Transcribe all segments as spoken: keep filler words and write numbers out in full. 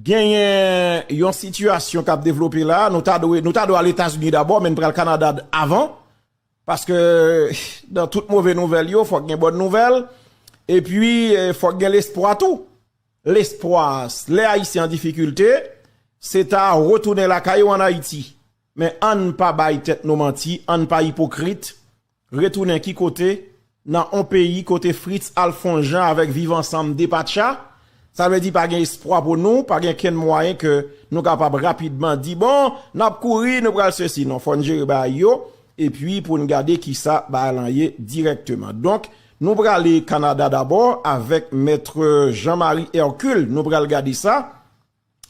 Genyen yon sitiyasyon k ap devlope la. Nou ta dwe, nou ta dwe al Etazini dabò, men n pral Kanada d- avan. Paske nan tout move nouvèl yo, fòk gen bòn nouvèl. Epi, eh, fòk gen lespwa tou. Lespwa, lè Ayisyen an difikilte, se ta retounen lakay ou ann Ayiti. Men ann pa bay tèt nou manti, ann pa ipokrit. Retounen ki kote? Nan on peyi kote Fritz Alphonse Jean avèk Viv Ansanm depatcha. Sa vle di pa gen espwa pou nou, pa gen kenn mwayen ke nou kapab rapidman di, bon, n ap kouri, nou pral sesi. Non, fò n jere bagay yo, epi pou n gade kisa bagay lan ye dirèkteman. Donk, nou prale Kanada dabò avèk Mèt Jean-Marie Hercule. Nou pral gade sa.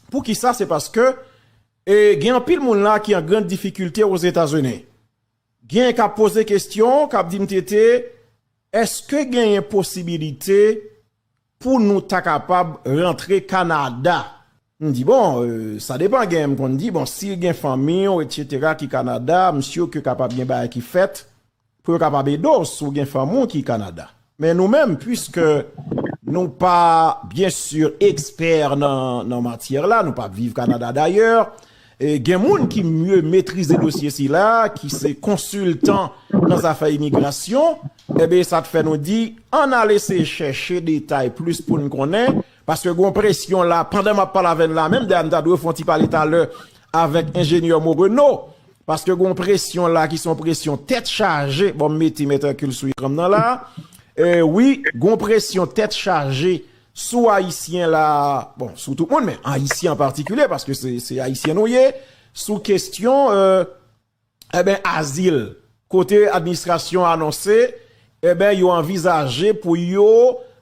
Poukisa? Se paske, e, gen anpil moun la ki an grann difikilte Ozetazini. Gen k ap poze kesyon, k ap di m, Tete, èske genyen posibilite pou nou ta kapab rantre Kanada? M di, bon, euh, sa depan, gen, m konn di, bon, si gen fanmi w, etsetera, ki Kanada, m si ke kapab gen bagay ki fèt pou yo kapab ede w si w gen fanmi w ki Kanada. Men nou menm, piske nou pa, byen si, ekspè nan, nan matyè la, nou pa viv Kanada dayè, e gen moun ki mye metrize dosye sila, ki se konsiltan nan zafè imigrasyon, ebyen, sa t fè nou di, ann al eseye chèche detay plis pou n konnen, paske gon presyon la, pandan m ap pale avè n la menm, dayè m ta dwe fè yon ti pale talè avèk enjenyè Moreno, paske gon presyon la ki se yon presyon tèt chaje, bon, m mete Mèt Hercule sou ekran m nan la, e wi, gon presyon tèt chaje sou Ayisyen la, bon, sou tout moun, men Ayisyen an patikilye, paske se, se Ayisyen nou ye, sou kesyon, euh, eben, azil. Kote administrasyon anonse, eben, yo anvizaje pou yo,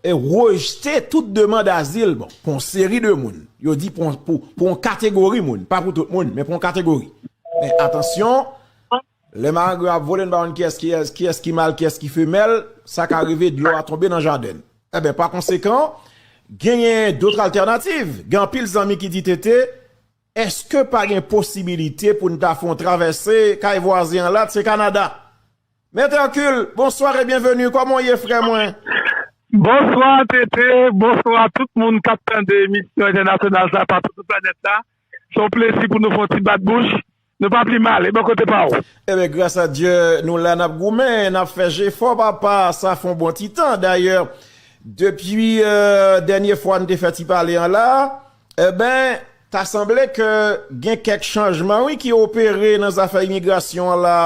e, rejte tout demann azil, bon, pou yon seri de moun. Yo di pou, pou, pou yon kategori moun, pa pou tout moun, men pou yon kategori. Men atansyon, lè malangre ap vole, n pa konn kiyès, kiyès, kiyès ki mal, kiyès ki femèl, sa ka rive dlo a tonbe nan jaden. Eben, pa konsekan, genyen dòt altènativ. Gen anpil zanmi ki di, Tete, èske pa gen posibilite pou n ta fè yon travèse kay vwazen an la, se Kanada? Mèt Hercule, bonsoir et bienvenue. Kòman w ye, frè mwen? Bonswa, Tete. Bonswa tout moun k ap tande emisyon entènasyonal sa, patou sou planèt la. Se yon plezi pou nou fè yon ti bat bouch. Nou pa pi mal. E bò kote pa w? Eben, gras a Dye, nou la, n ap goumen, n ap fè jefò, papa. Sa fè yon bon ti tan. Dayè, depi, euh, dènye fwa n te fè ti pale an la, eben, ta sanble ke gen kèk chanjman, wi, ki opere nan zafè imigrasyon an la,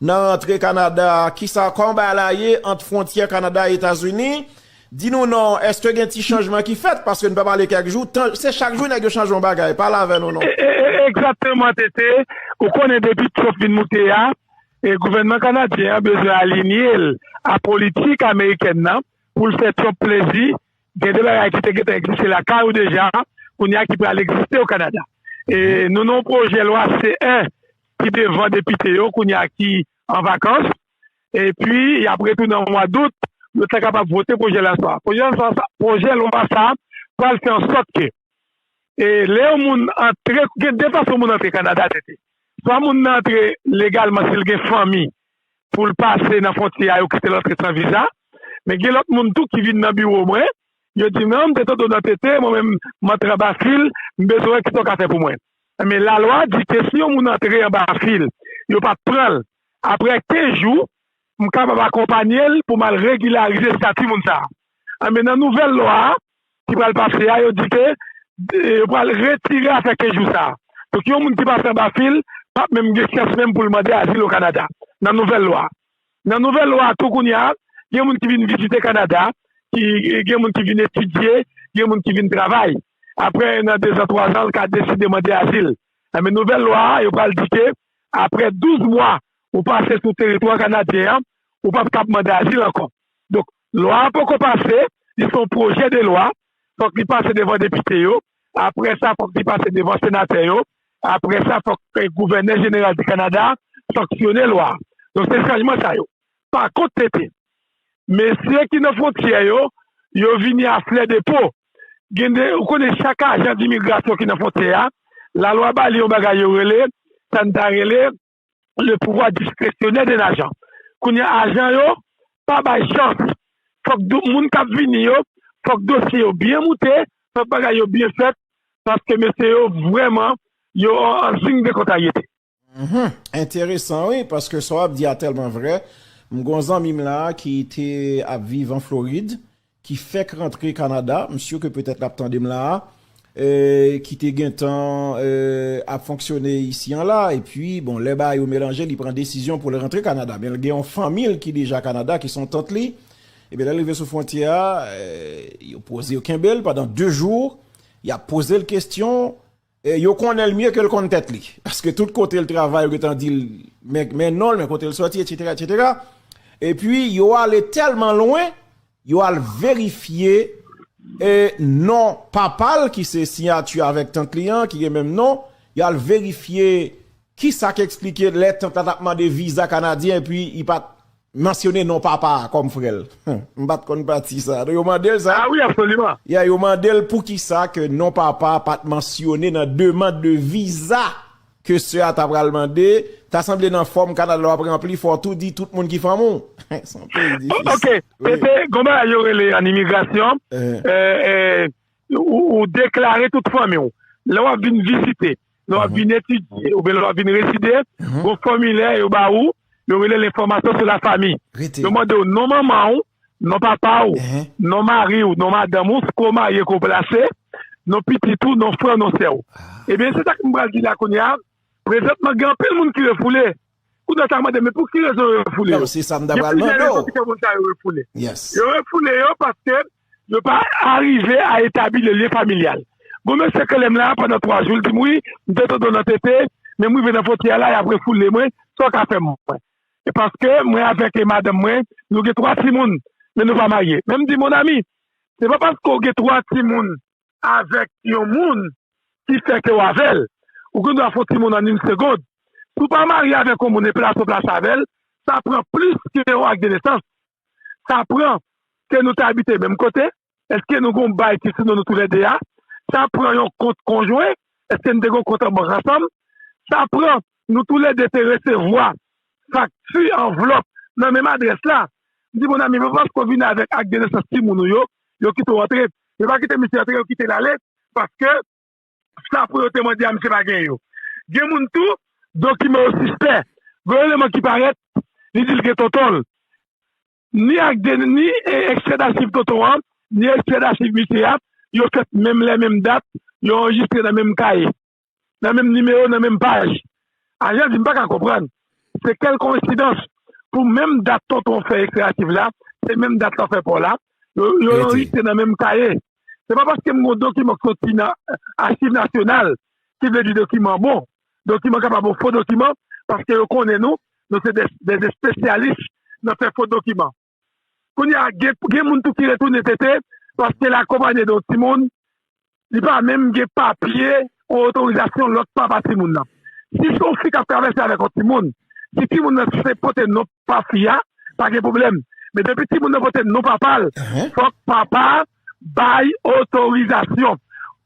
nan rantre Kanada. Kisa, kòman bagay la ye ant fwontyè Kanada e Etazini? Di nou non, èske gen ti chanjman ki fèt? Paske n pa pale kèk jou, tan, se chak jou nèg yo chanje yon bagay. Pale avè nou non. E, e, e, egzakteman, Tete. Ou konnen depi Trump vin moute a, e gouvènman kanadyen an bezwen alinye l a politik amerikèn nan pou l fè Trump plezi. Gen de bagay ki te gentan egziste lakay ou deja, kounye a ki pral egziste o Kanada. E nou nan yon pwojè lwa C un ki devan depite yo, kounye a ki an vakans. Epi, y ap retounen an mwa dout, yo ta kapab vote pwojè lwa sa. Pwojè lwa sa, pwojè lwa sa pral fè an sòt ke, e lè yon moun antre, gen de fason moun antre Kanada, Tete. Swa moun nan antre legalman si l gen fanmi, pou l pase nan fwontyè a, yo kite l antre san viza. Men gen lòt moun tou ki vin nan biwo mwen, yo di, "Non, m te tande w nan Tete, mwen menm, m antre anba fil, m bezwen wè kisa w ka fè pou mwen." Men lalwa di ke si yon moun antre anba fil, yo pa t pran l, apre kenz jou, m kapab akonpanye l pou m al regilarize estati moun sa a. Men nan nouvèl lwa a, ki pral pase a, yo di ke, e, yo pral retire afè kenz jou sa a. Donk, yon moun ki pase anba fil, p ap menm gen chans menm pou l mande azil o Kanada, nan nouvèl lwa a. Nan nouvèl lwa a tou kounye a, gen moun ki vin vizite Kanada, ki, gen moun ki vin etidye, gen moun ki vin travay. Apre, nan dezan, twazan, l ka deside mande azil. Men nouvèl lwa a, yo pral di ke, apre douz mwa, ou pase sou teritwa kanadyen an, ou p ap kab mande azil ankò. Donk, lwa a poko pase, li se yon pwojè de lwa, fòk li pase devan depite yo, apre sa, fòk li pase devan senatè yo, apre sa, fòk, eh, gouvènè jeneral di Kanada sanksyone lwa a. Donk, se chanjman sa yo. Pa kont, Tete, mesye ki nan fwontyè yo, yo vini a flè de po. Gen de, ou konnen chak ajan dimigrasyon ki nan fwontyè a, lalwa ba li yon bagay yo rele, sa n ta rele, le pouvoir diskresyonè de lajan. Kounye a, ajan yo pa bay chans. Fòk do, moun k ap vini yo, fòk dosye yo byen moute, fòk bagay yo byen fèt, paske mesye yo vrèman, yo an zing de kontrariyete. Enteresan, wi, paske sa w ap di a tèlman vrè. M gon zanmi m la ki te ap viv an Florid, ki fèk rantre Kanada, m si ke petèt l ap tande m la a, ki te gentan ap fonksyone isi an la, epi, bon, lè bagay yo melanje, li pran desizyon pou l rantre Kanada. Men l gen yon fanmi l ki deja Kanada, ki se yon tant li. Ebyen, lè l rive sou fwontyè a, yo poze, yo kenbe l pandan de jou, y ap poze l kesyon, yo konnen l mye ke l konn tèt li. Paske tout kote l travay, yo gentan di l, men, men non l, men kote l sòti, etsetera, etsetera. Epi, yo ale tèlman lwen, yo al verifye e non papa l, ki se siyati avèk tant li an, ki gen menm non, yo al verifye kisa k eksplike lè tant la t ap mande viza kanadyen, epi li pa t mansyone non papa a kòm frè l. M pa t konn pati sa. Yo mande l sa. Ah wi, absoliman. Yeah, yo mande l poukisa ke non papa a pa t mansyone nan demann de viza ke sè a ta pral mande. Ta sanble nan fòm Kanada w ap ranpli, fò w tou di tout moun ki fanmi w. Se yon peyi difisil. Ok, Pepe, gon bagay yo rele an imigrasyon, ou deklare tout fanmi w. Lè w ap vin vizite, lè w ap vin etidye, oubyen lè w ap vin rezide, gon fòmilè yo ba ou, yo rele lenfòmasyon sou lafami. Yo mande w non manman w, non papa w, non mari w, non madanm ou, si w marye, ke w plase, non pitit ou, non frè w, non sè w. Ebyen, se sa ke m pral di la kounye a. Prezantman, gen anpil moun ki refoule. Kounye a, w ta mande, men pou ki rezon yo refoule yo? Se sa m ta pral mande w. Gen plizyè rezon ki fè moun sa yo refoule. Yo refoule yo paske yo pa arive a etabli le lyen familyal. Gon mesye k rele m la pandan twa jou, l di m, wi, m te tande w nan T T, men m rive nan fwontyè a la, y ap refoule mwen, sa w ka fè mwen? E paske mwen avèk madanm mwen, nou gen twa timoun, men nou pa marye. Men m di, mon ami, se pa paske w gen twa timoun avèk yon moun ki fè ke w avè l. Ou gen dwa fè yon timoun an yon segonn. Si w pa marye avèk yon moun e plase w plase avè l, sa pran plis ke yon ak de nesans. Sa pran ke nou te abite menm kote. Èske nou gen yon bay ki sou non nou toulède a? Sa pran yon kont konjwen. Èske nou te gen yon kont an bank ansanm? Sa pran nou toulède te resevwa fakti, anvlòp nan menm adrès la. M di, mon ami, men paske w vin avèk ak de nesans timoun ou yo, yo kite w antre. Yo pa kite misye antre, yo kite l ale. Paske sa pou yo te mande a, misye pa gen yo. Gen moun tou, dokiman yo sispè. Gon eleman ki parèt, li di l gen tonton l. Ni ak de, ni ekstrè dachiv tonton an, ni ekstrè dachiv misye a, yo fèt menm lè, menm dat, yo anrejistre nan menm kaye, nan menm nimewo, nan menm paj. Ajan di m pa ka konprann. Se kèl koyensidans pou menm dat tonton fè ekstrè dachiv la, se menm dat la fè pa w la, yo, yo anrejistre nan menm kaye. Se pa paske m gen yon dokiman k soti nan Achiv Nasyonal ki vle di dokiman bon. Dokiman kapab yon fo dokiman, paske yo konnen nou, nou se de, de espesyalis nan fè fo dokiman. Kounye a, gen, gen moun tou ki retounen T T, paske l akonpaye de yon timoun, li pa menm gen papye, yon otorizasyon lòt papa timoun nan. Si se yon fi k ap travèse avèk yon timoun, si timoun nan se pote non pa fi a, pa gen pwoblèm. Men depi timoun nan pote non papa l, fòk papa a bay otorizasyon.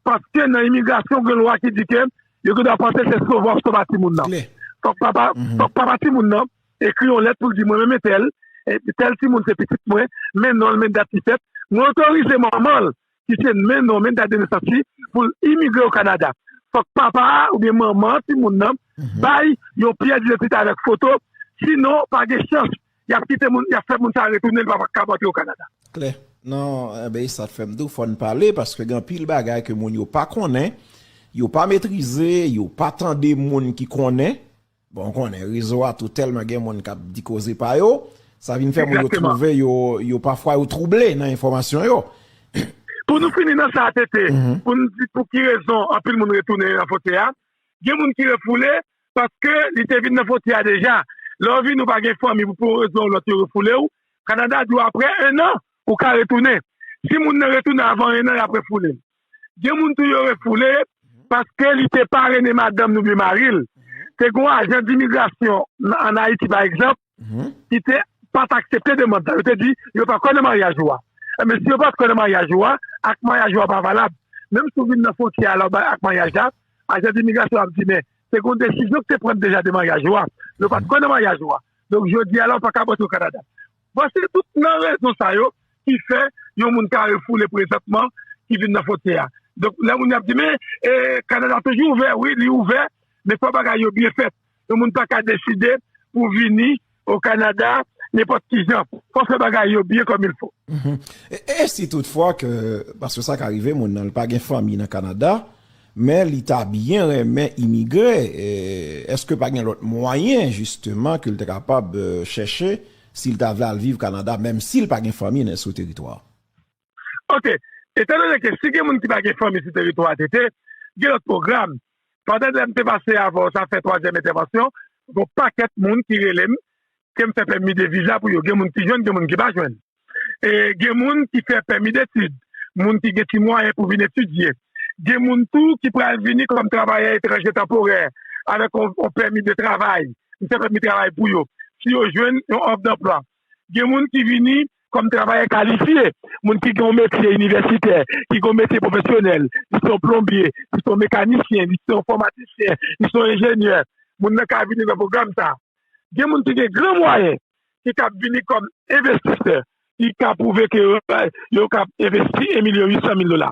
Paske nan imigrasyon, gen lwa ki di ke yo gen dwa panse se sove w ap sove a timoun nan. Fòk papa, fòk papa timoun nan ekri yon lèt pou l di, mwen menm entèl, tèl timoun se pitit mwen, men non l, men dat li fèt, mwen otorize manman l ki se men non, men dat de nesans li, pou l imigre o Kanada. Fòk papa a oubyen manman timoun nan bay yon pyès didantite avèk foto, sinon pa gen chans, y ap kite moun, y ap fè moun sa a retounen, li pa ka antre o Kanada. Klè. Non, enben, e sa k fè m di w fò n pale, paske gen anpil bagay ke moun yo pa konnen, yo pa metrize, yo pa tande moun ki konnen. Bon, w konnen, rezo a tou tèlman gen moun k ap di koze pa yo, sa vin fè moun yo twouve yo, yo pafwa yo twouble nan enfòmasyon yo. Pou nou fini nan sa a, T T, pou n di pou ki rezon anpil moun retounen nan fwontyè a, gen moun ki refoule paske li te vin nan fwontyè a deja. Lè w vini, ou pa gen fanmi pou, pou yon rezon ou lòt yo refoule w. Kanada di w apre en an, ou ka retounen. Si moun nan retounen avan en an, y ap refoule l. Gen moun tou yo refoule paske li te parennen madanm li oubyen mari l. Te gen yon ajan dimigrasyon nan, ann Ayiti, pa egzanp, ki te pa t aksepte demann sa. Yo te di, yo pa kwè nan maryaj ou a. Enben, si yo pa t kwè nan maryaj ou a, ak maryaj ou a pa valab. Menm si w vin nan fwontyè a la, w bay ak maryaj la, ajan dimigrasyon ap di, men, se gen yon desizyon ki te pran deja de maryaj ou a. Yo pa t kwè nan maryaj ou a. Donk, jodi a la, w pa ka antre o Kanada. Bon, se tout nan rezon sa yo ki fè yon moun ka refoule prezantman, ki vin nan fwontyè a. Donk, lè moun yo ap di, men, e, Kanada toujou ouvè, wi, li ouvè, men fò bagay yo byen fèt. Yon moun pa ka deside pou vini o Kanada nenpòt ki jan. Fò fè bagay yo byen kòm il fo. Mhm. E, e si toutfwa ke, paske sa ka rive, moun nan, li pa gen fanmi nan Kanada, men li ta byen renmen imigre, e, èske pa gen lòt mwayen, jisteman, ke l te kapab, e, chèche, si l ta vle al viv Kanada, menm si l pa gen fanmi nan, sou teritwa? Ok. Etandone ke si gen moun ki pa gen fanmi sou teritwa a, T T, gen lòt pwogram. Pandan lè m te pase avè w, sa fè twazyèm entèvansyon, gen yon pakèt moun ki rele m, ke m fè pèmi de viza pou yo. Gen moun ki jwenn, gen moun ki pa jwenn. E gen moun ki fè pèmi detid, moun ki gen ti mwayen pou vin etidye. Gen moun tou ki pral vini kòm travayè etranje tanporè, avèk yon, yon pèmi de travay. M fè pèmi travay pou yo. Si yo jwenn yon òf danplwa. Gen moun ki vini kòm travayè kalifye, moun ki gen yon metye inivèsitè, ki gen yon metye pwofesyonèl, li se yon plonbye, li se yon mekanisyen, li se yon enfòmatisyen, li se yon enjenyè. Moun nan ka vini nan pwogram sa. Gen moun ki gen gran mwayen, ki kab vini kòm envestisè, ki ka pwouve ke yo, yo kab envesti en milyon uit san mil dola.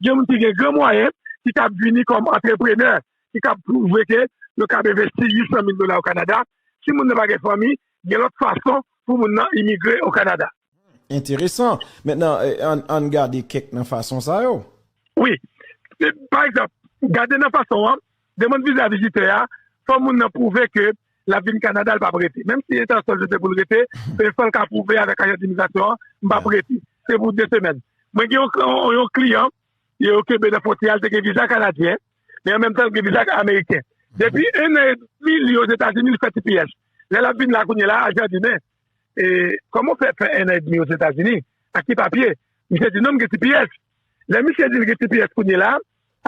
Gen moun ki gen gran mwayen, ki kab vini kòm antreprenè, ki kab pwouve ke yo kab envesti uit san mil dola o Kanada. Si moun nan pa gen fanmi, gen lòt fason pou moun nan imigre o Kanada. Enteresan. Mentnan, e, ann, ann gade kèk nan fason sa yo. Wi. E, pa egzanp, gade nan fason an, demann viza vizitè a, fò moun nan pwouve ke l ap vin Kanada, l p ap rete. Menm si entansyon l se pou l rete, men fò l ka pwouve avèk ajans imigrasyon an, m p ap rete. Se pou de semèn. Mwen gen yon, yon, yon kliyan, yo kenbe nan fwontyè a, l te gen viza kanadyen, men an menm tan l gen viza ameriken. Depi en an edmi li Ozetazini, li fè T P S. Lè l ap vin la kounye la, ajan di, men, e, kòman w fè fè en an edmi Ozetazini? Ak ki papye? Misye di, non, m gen T P S. Lè misye di l gen T P S kounye la,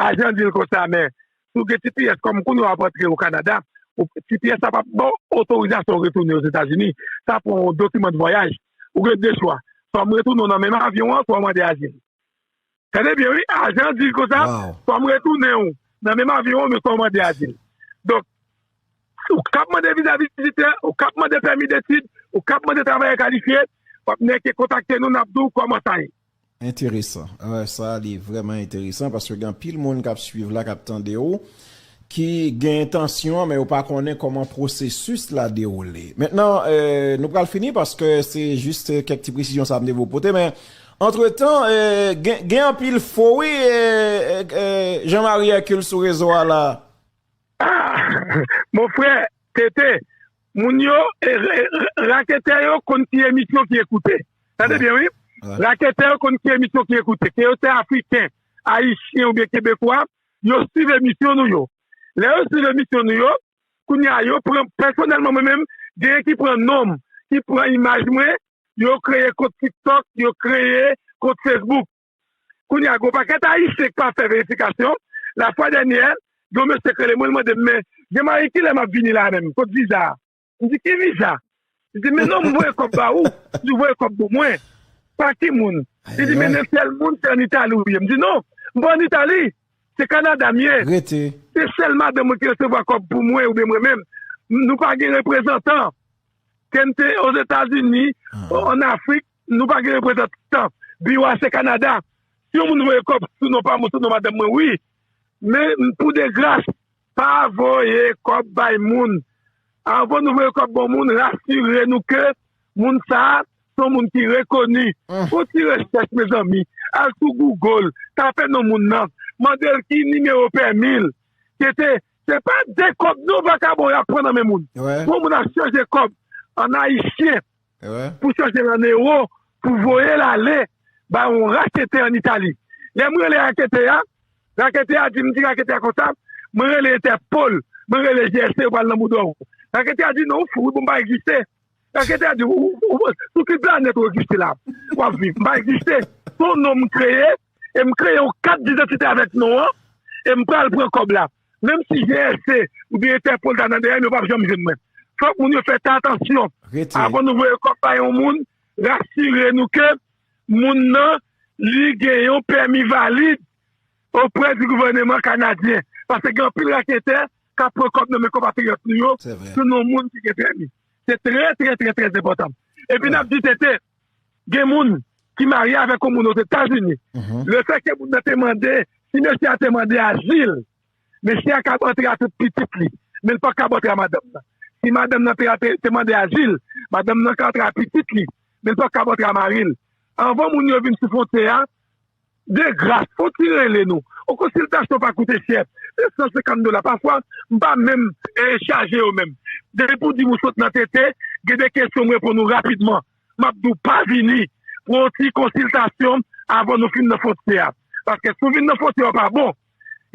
ajan di l konsa, men, si w gen T P S, kòm kounye a w ap antre o Kanada, ou, T P S la p ap ba w otorizasyon retounen Ozetazini. Sa pran yon dokiman de vwayaj. Ou gen de chwa. Swa m retounen w nan menm avyon an, swa w mande azil. Tande byen, wi, ajan an di l konsa, swa m retounen w nan menm avyon an, men swa w mande azil. Donk, ou k ap mande viza vizitè, ou k ap mande pèmi detid, ou k ap mande travayè kalifye, w ap nèke kontakte nou, n ap di w kòman sa ye. Enteresan. Wè, sa li vrèman enteresan paske gen anpil moun k ap swiv la, k ap tande w, ki gen entansyon, men yo pa konnen kòman pwosesis la dewoule. Mentnan, e, nou pral fini paske se jis, e, kèk ti presizyon sa m te vle pote, men antretan, e, gen, gen anpil fo, wi, e, e, e, Jean Marie Hercule sou rezo a la. Ah, mon frè, T T, moun yo, e, e, raketè yo konn ki emisyon ki ekoute. Tande byen, wi. Raketè yo konn ki emisyon ki ekoute. Ke yo se afriken, ayisyen oubyen kebekwa, yo swiv emisyon nou yo. Lè yo swiv emisyon nou yo, kounye a, yo pran, pèsonèlman, mwen menm, genyen ki pran non m, ki pran imaj mwen, yo kreye kont TikTok, yo kreye kont Facebook. Kounye a, gen yon pakèt ayisyen k pa fè verifikasyon. Lafwa dènyè, gen yon mesye k rele mwen, l mande m, men, Jean Marie, kilè m ap vini la menm? Kot viza a? M di, ki viza? Li di, men non, m voye kòb ba ou. Li voye kòb pou mwen. Pa ki moun? Li di, men nan sèl moun, se ann Itali ou ye. M di, non, m pa ann Itali. Se Kanada m ye. Se sèl madanm mwen ki resevwa kòb pou mwen oubyen mwen menm. Nou pa gen reprezantan. Ke n te Ozetazini, ann Afrik, nou pa gen reprezantan. Biwo a se Kanada. Si yon moun voye kòb sou non pa mwen, sou non madanm mwen, wi. Men pou de gras, pa voye kòb bay moun. Anvan nou voye kòb ba yon moun, rasire nou ke moun sa a se yon moun ki rekoni. Fè yon ti rechèch, mezanmi. Al sou Google, tape non moun nan. Mande l ki nimewo pèmi l. Tete, se pa de kòb non vakabon y ap pran nan men moun. Pou yon moun ap chanje kòb an ayisyen, pou chanje l an ewo, pou voye l ale bay yon raketè ann Itali. Lè m rele raketè a, raketè a di m, di raketè a konsa, mwen rele Entèpòl, mwen rele G S C, yo pral nan bouda w. Raketè a di, non, ou fou, wi, bon, m pa egziste. Raketè a di, ou, ou, ou, sou ki planèt ou egziste la? W ap viv, m pa egziste. Se yon non m kreye, e m kreye yon kat didantite avèk non an, e m pral pran kòb la. Menm si G S C oubyen Entèpòl ta nan dèyè m, yo p ap janm jwenn mwen. Fòk moun yo fè atansyon. Avan nou voye kòb bay yon moun, rasire nou ke moun nan, li gen yon pèmi valid oprè di gouvèneman kanadyen. Paske gen anpil raketè k ap pran kòb nan men konpatriyòt nou yo sou non moun ki gen pèmi. Se trè, trè, trè, trè enpòtan. Epi n ap di, Tete, gen moun ki marye avèk yon moun Ozetazini. Lefètke moun nan te mande Si mesye a te mande azil, mesye a kab antre a tout pitit li, men l pa kab antre a madanm nan. Si madanm nan te, te, te mande azil, madanm nan ka antre a pitit li, men l pa kab antre a mari l. Anvan moun yo vin sou fwontyè a, de gras, fon ti rele nou. Yon konsiltasyon pa koute chè. Se san senkant dola. Pafwa, m pa menm e, chaje yo menm. Depi pou di m ou sot nan tete, gen de kesyon m reponn ou rapidman. M ap di w pa vini pou yon ti konsiltasyon avan nou fin nan fwontyè a. Paske si w vin nan fwontyè a pa bon,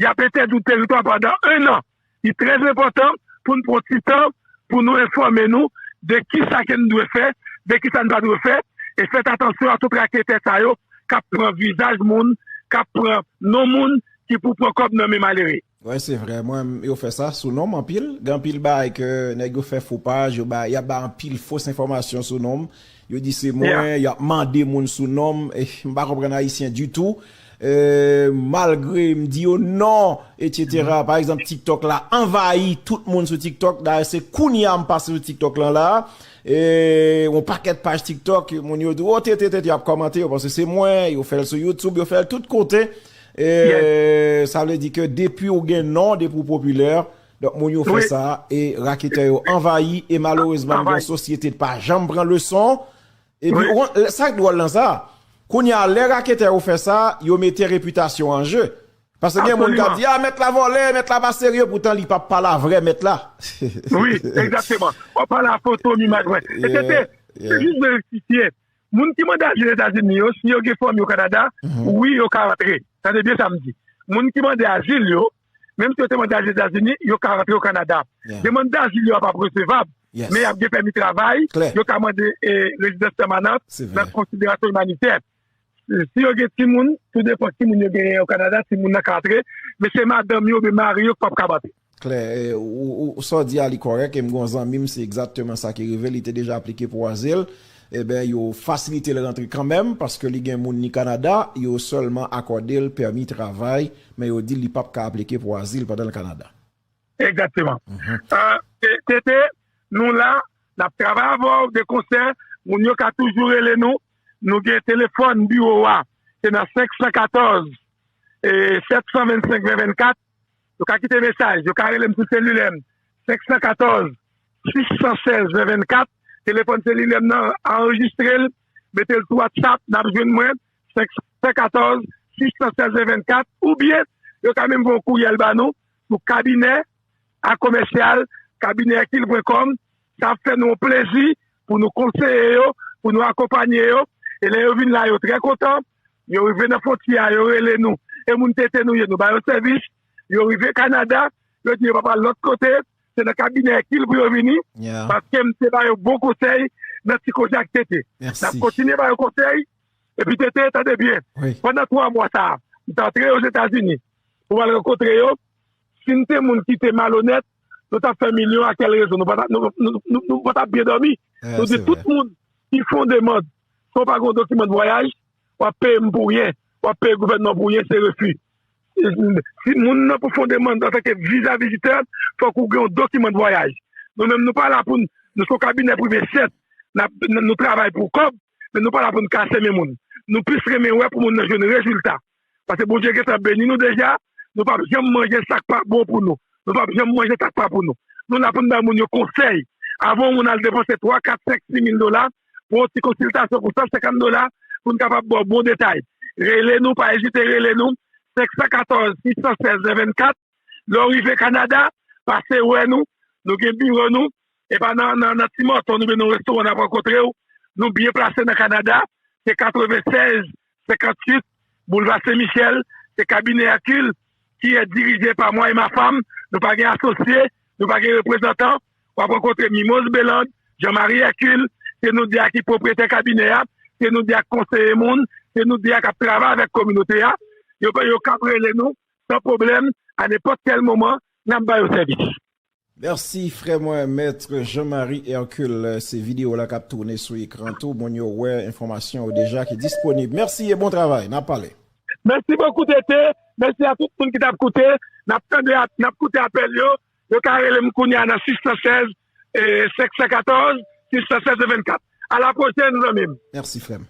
y ap entèdi w teritwa pandan en an. Li trè enpòtan pou n pran ti tan pou nou enfòme nou de kisa ke n dwe fè, de kisa n pa dwe fè, e fèt atansyon a tout raketè sa yo k ap pran vizaj moun, k ap pran non moun ki pou pran kòb nan men malere. Wi, se vre. Mwen, yo fè sa sou non m anpil. Gen anpil bagay ke nèg yo fè fo paj, yo ba, y ap ba anpil fos enfòmasyon sou non m. Yo di se mwen, y ap mande moun sou non m. Eh, m pa konprann Ayisyen ditou. Eh, malgre m di yo non, etsetera. Pa egzanp, TikTok la anvayi tout moun sou TikTok. Dayè, se kounye a m pase sou TikTok lan la. E yon pakèt paj TikTok, moun yo di, o, tete, tete, y ap kòmante, yo panse se mwen, yo fè l sou YouTube, yo fè l tout kote. E sa vle di ke depi w gen non, depi w popilè, donk moun yo fè sa, e raketè yo anvayi, e malerezman, nou gen yon sosyete ki pa janm pran leson. Epi, ou konn, sa k dwòl nan sa, kounye a, lè raketè yo fè sa, yo mete repitasyon an je. Paske gen moun k ap di, a, mèt la vòlè, mèt la pa serye, poutan li p ap pale a vrè mèt la. Wi, egzakteman. W ap pale a foto m, imaj mwen. E tete, se jis vin rektifye. Moun ki mande azil Etazini yo, si yo gen fanmi yo Kanada, wi, yo ka rantre. Tande byen sa m di. Moun ki mande azil yo, menm si yo te mande azil Etazini, yo ka rantre yo Kanada. Demann dazil yo a p ap resevab, men y ap gen pèmi travay, yo ka mande e, rezidans pèmanan nan konsiderasyon imanitè. Si yo gen timoun, tou depan timoun yo genyen o Kanada, timoun nan ka antre, men se madanm yo oubyen mari yo k p ap kab antre. Klè, e, ou, ou, ou sa w di a li kòrèk, e m gen yon zanmi m, se egzakteman sa ki rive, li te deja aplike pou azil, eben, yo fasilite l rantre kanmenm, paske li gen moun li Kanada, yo sèlman akòde l pèmi travay, men yo di l li p ap ka aplike pou azil pandan l Kanada. Egzakteman. Tete, nou la, n ap travay avè w de konsè, moun yo ka toujou rele nou, nou gen telefòn biwo a, se nan senk san katòz, sèt san vennsenk ven vennkat, yo ka kite mesaj, yo ka rele m sou selilè m, senk san katòz, sis san sèz ven vennkat, telefòn selilè m nan, anrejistre l, mete l sou WhatsApp, n ap jwenn mwen, senk san katòz, sis san sèz ven vennkat, oubyen yo ka menm voye yon kouryèl ba nou sou kabinè a komèsyal kabinè èkil pwen kòm. Sa ap fè nou yon plezi pou nou konseye yo, pou nou akonpanye yo. E lè yo vin la, yo trè kontan. Yo rive nan fwontyè a, yo rele nou. E moun tete nou ye, nou ba yo sèvis. Yo rive Kanada, yo di yo pa pral lòt kote. Se nan kabinè èkil pou yo vini. Paske m te ba yo bon konsèy nan ti koze ak tete. N ap kontinye ba yo konsèy. Epi tete, tande byen. Pandan twa mwa sa a, m t antre Ozetazini pou m al rankontre yo. Si n te moun ki te malonèt, nou t ap fè milyon a kèl rezon. Nou pa t ap, nou, nou, nou, nou pa t ap byen dòmi. Nou di tout moun ki fè yon demann, san w pa gen yon dokiman de vwayaj, w ap peye m pou ryen, w ap peye gouvènman pou ryen, se refi. Si moun nan pou fè yon demann antanke viza vizitè, fòk ou gen yon dokiman de vwayaj. Nou menm, nou pa la pou n, nou se yon kabinè prive, sèt, n ap, n, nou travay pou kòb, men nou pa la pou n kase men moun. Nou plis renmen wè pou moun nan jwenn rezilta. Paske Bondye gentan beni nou deja, nou p ap janm manje sa k pa bon pou nou. Nou p ap janm manje sa k pa pou nou. Nou la pou n bay moun yo konsèy. Avan yon moun al depanse twa, kat, senk, sis mil dola pou yon ti konsiltasyon pou san senkant dola, pou n kapab ba w bon detay. Rele nou, pa ezite rele nou, senk san katòz, sis san sèz, ven vennkat. Lè w rive Kanada, pase wè nou, nou gen biwo nou, e pa nan, nan, nan Tim Hortons oubyen nan yon restoran n ap rankontre w. Nou byen plase nan Kanada, se katrevennsèz senkanntuit, Boulva Sen Michèl, se kabinè Hercule, ki è dirije pa mwa e ma fanm. Nou pa gen asosye, nou pa gen reprezantan. W ap rankontre Mimoz Beland, Jean Marie Hercule, se nou de a ki pwopriyetè kabinè a, se nou de a k konseye moun, se nou de a k ap travay avèk kominote a. Yo, yo kab rele nou san pwoblèm, a nenpòt kèl moman, n ap ba yo sèvis. Mèsi, frè mwen, Mèt Jean Marie Hercule. Se videyo la k ap tounen sou ekran tou. Moun yo wè enfòmasyon yo deja ki disponib. Mèsi e bon travay. N ap pale. Mèsi bokou, Tete. Mèsi a tout moun ki t ap koute. N ap tande, n ap koute apèl yo. Yo ka rele m kounye a nan sis san sèz, e, senk san katòz, sis san sèz vennkat. A la pwochèn, zanmi m. Mèsi, frè m.